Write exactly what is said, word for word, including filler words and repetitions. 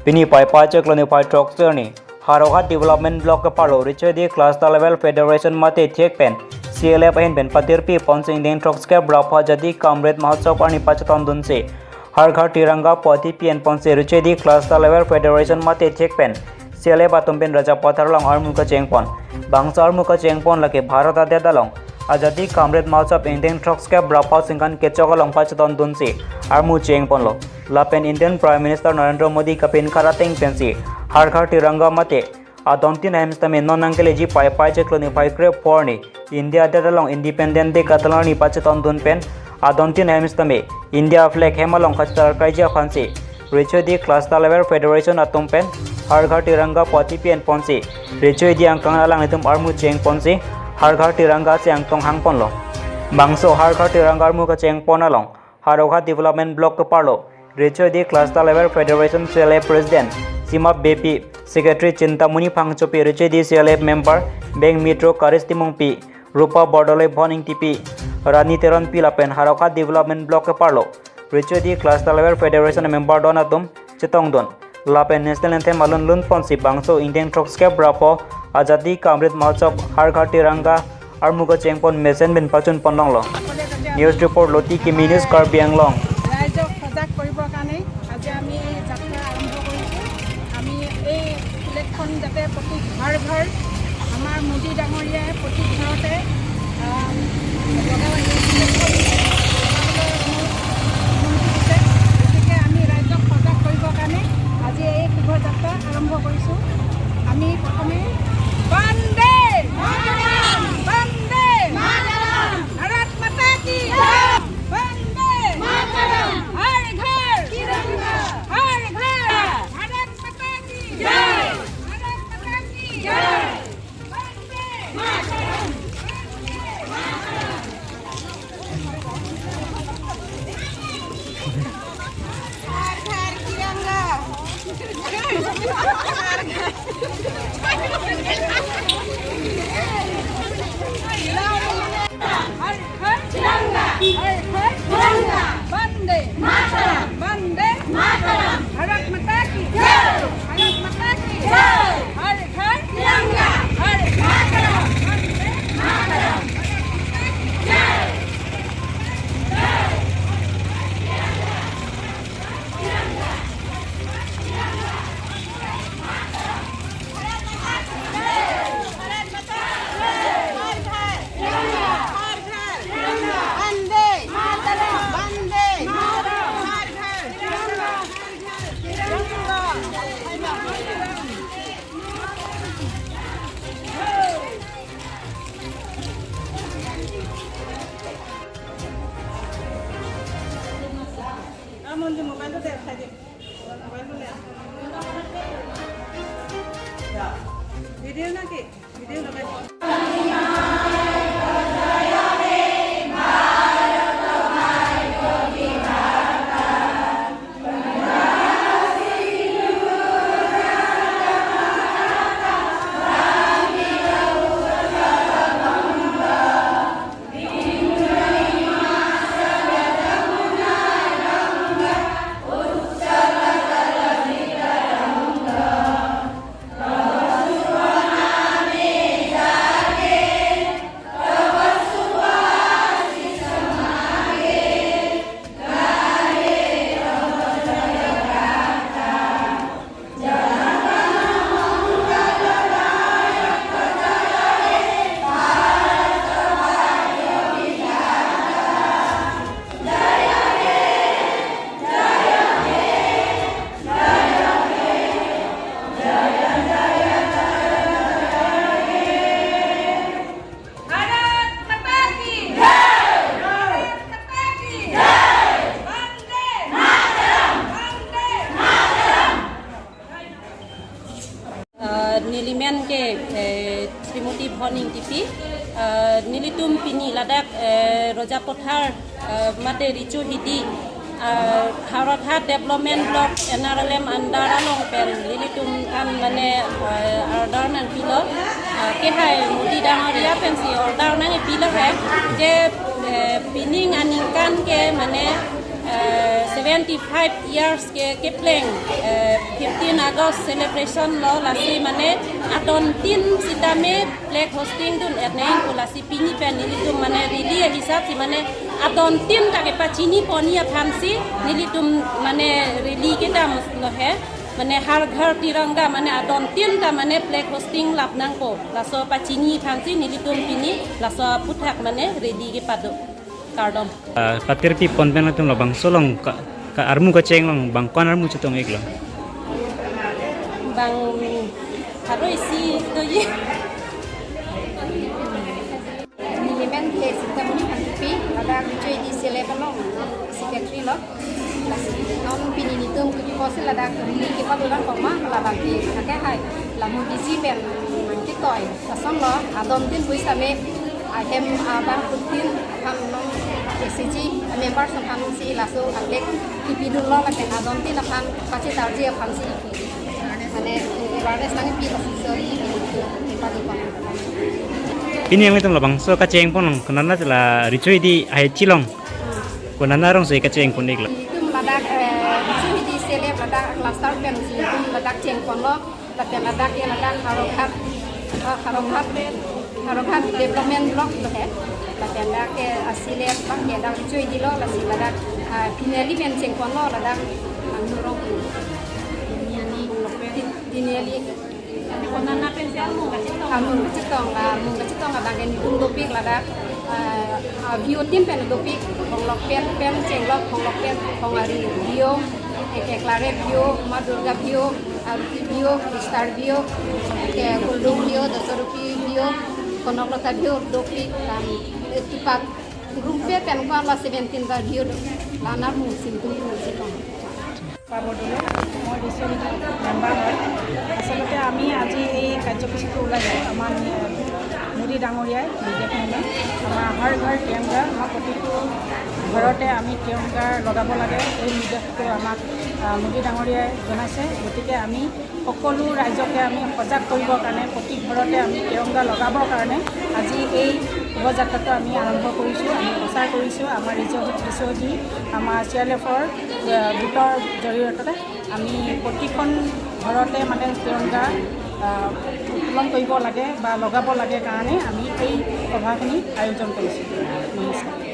Pini Paipai chiklo niphai throksi arni Howraghat Development Block keparlo Richoidi Cluster Level Federation mate thek pen C L F ahin pen patirpi ponsi ingdeng throksi kep ra pho Azadi Ka Amrit Mahotsav arni pachetongdunsi Har Ghar Tiranga pu atipi en ponsi Richoidi Cluster Level Federation mate thek pen C L F atum pen Rajapathar along armu kecheng pon. Bangso armu kecheng pon lake Bharat adet along Azadi Ka Amrit Mahotsav ingdeng throksi kep ra pho ningkan kechok along pachetongdunsi armu cheng ponlo. Lapen Indian Prime Minister Narendra Modi kapinkhat ateng pensi Har Ghar Tiranga mate adontin ahem sitame non nangkeleji Paipai chiklo niphai krepho arni India adet along Independence Day katelang arni pachetongdun pen adontin ahem sitame India flag hem along kachetharkaiji aphansi Richoidi Cluster Level Federation atum pen Har Ghar Tiranga pu atipi en ponsi Richoidi angkang alanglitum armu cheng ponsi Har Ghar Tiranga si angtong hang ponlo. Bangso Har Ghar Tiranga armu kecheng pon along Howraghat Development Block keparlo Richoidi Cluster Level Federation C L F President Simap Beypi, Secretary Chintamoni Phangchopi, Richoidi C L F member Beng Mitro, Karis Timungpi, Rupa Bordoloi, Bhon Ingtipi, Rani Teronpi lapen Howraghat Development Block keparlo Richoidi Cluster Level Federation member don atum chetongdun. Lapen National Anthem alun lun ponsi bangso ingdeng throksi kep ra pho Azadi Ka Amrit Mahotsav Har Ghar Tiranga armu kecheng pon mesen pen pachun ponlonglo. News report, Loti Kimi News, Karbi Anglong. ৰাইজক সজাগ কৰিবৰ কাৰণে আজি আমি যাত্ৰা আৰম্ভ কৰিছোঁ। আমি এই ফ্লেগখন যাতে প্ৰতি ঘৰ ঘৰ আমাৰ মোদী ডাঙৰীয়াই প্ৰতি ঘৰতে, আহ, লগাব, এই ফ্লেগখন লগাবলৈ অনুৰোধ, অনুৰোধ কৰিছে। গতিকে আমি ৰাইজক সজাগ কৰিবৰ কাৰণে আজি এই শোভাযাত্ৰা আৰম্ভ কৰিছোঁ। আমি প্ৰথমে বন্দে মাতৰম! বন্দে মাতৰম! ভাৰত মাতা কি জয়! বন্দে মাতৰম! হৰ ঘৰ তিৰংগা! হৰ ঘৰ! ভাৰত মাতা কি জয়! ভাৰত মাতা কি জয়! বন্দে মাতৰম! বন্দে মাতৰম! हर घर तिरंगा। हर घर तिरंगा, हर घर तिरंगा। वंदे मातरम, वंदे मातरम। भारत माता की जय, भारत माता की जय। हर घर तिरंगा, हर घर तिरंगा। वंदे मातरम, भारत माता की जय। ভিডিঅ' নেকি? ভিডিঅ' লগাই भारत माता की जय! भारत माता की जय! वंदे मातरम! वंदे मातरम! আহ, neli men ke, eh, Srimoti Bhon Ingtipi, ah, nelitum pini ladak, eh, Rajapathar, ah, mate Richoidi, ah, Howraghat Development Block N R L M under along pen nelitum kan mane, ah, order nangpilo, ah, kehai Modi dangoria pensi order nangpilo hai, je, eh, pining aningkan ke mane Eh, seventy five years ke kepleng, eh, fifteen August celebration lo, lasi mane adontin sitame flag hoisting dun erneng pu, lasi pini pen nelitum mane rally ahisap si mane adontin ta kepachini ponji aphansi nelitum mane rally kedam lo he, mane Har Ghar Tiranga mane adontin ta mane flag hoisting lap nangpo, laso pachini aphansi nelitum pini laso aphuthak mane rally kepado. Kardom. Ah, patirpi pon pen latum labangso along ka, ka armu kacheng along bang ko-an armu chetong-iklo? Bang pharo isi do ye. Neli men ke Sintamoni Hangkipi, ladak Richo Hidi Selep along secretary lo. Lasi non pini nelitum kuji kosi ladak rally kepado nangkok ma, labang ke ake hai la Modi ji pen nangketoi. Lasonlo adontin pu sitame ahem abang kutin aphan non S H G members aphansi laso a flag kipidunlo, lapen adontin aphan kachetarji aphansi mane awareness nangpi, laso sorry, kepado kok. Pini nanglitum labangso kacheng pon along konatna la Richo Hidi ahai chilong, konatna arongsi kacheng pon-iklo? Nelitum ladak, eh, Richo Hidi Selep ladak cluster pensi nelitum ladak chengponlo. Lapen ladak ke ladak Howraghat, eh, Howraghat, Howraghat Development Block lo he. Lapen ladak ke, ah, Selep abang ke ladak Richo Hidi lo, lasi ladak, ah, Tinali pen chengponlo ladak, ah, Nurong. Tinali. Konatna pensi armu kachetong? Armu kachetong, ah, armu kachetong abang ke nelitum dopik ladak, ah, ah, B O team pen dopik, Honglokpet pen chenglok, Honglokpet, Hong Ari B O, eh, ke Claret B O, Ma Durga B O, Aruti B O, Star B O, ke Kuldung B O, Dosorupi B O, Konoklota B O dopik, dan, eh, Tipak Rumpe pen ko-an la seventeen ta B O do, la armu si nelitum chetong. পাব দিলোঁ। মই recent member হয়। আচলতে আমি আজি এই কাৰ্যসূচীটো ওলাইছোঁ আমাৰ, এ, মোদী ডাঙৰীয়াই নিৰ্দেশ মৰ্মে আমাৰ হৰ ঘৰ তিৰংগা, আমাৰ প্ৰতিটো ঘৰতে আমি তিৰংগা লগাব লাগে, এই নিৰ্দেশটো আমাক, আ, মোদী ডাঙৰীয়াই জনাইছে। গতিকে আমি সকলো ৰাইজকে আমি সজাগ কৰিবৰ কাৰণে, প্ৰতি ঘৰতে আমি তিৰংগা লগাবৰ কাৰণে আজি এই শোভাযাত্ৰাটো আমি আৰম্ভ কৰিছোঁ, আমি প্ৰচাৰ কৰিছোঁ। আমাৰ ৰিচ' ৰিচ' হদি, আমাৰ চি আৰ এল এফৰ, আ, গোটৰ জৰিয়তে আমি প্ৰতিখন ঘৰতে মানে তিৰংগা, আহ, উত্তোলন কৰিব লাগে বা লগাব লাগে কাৰণে আমি এই সভাখিনি আয়োজন কৰিছোঁ। নমস্কাৰ।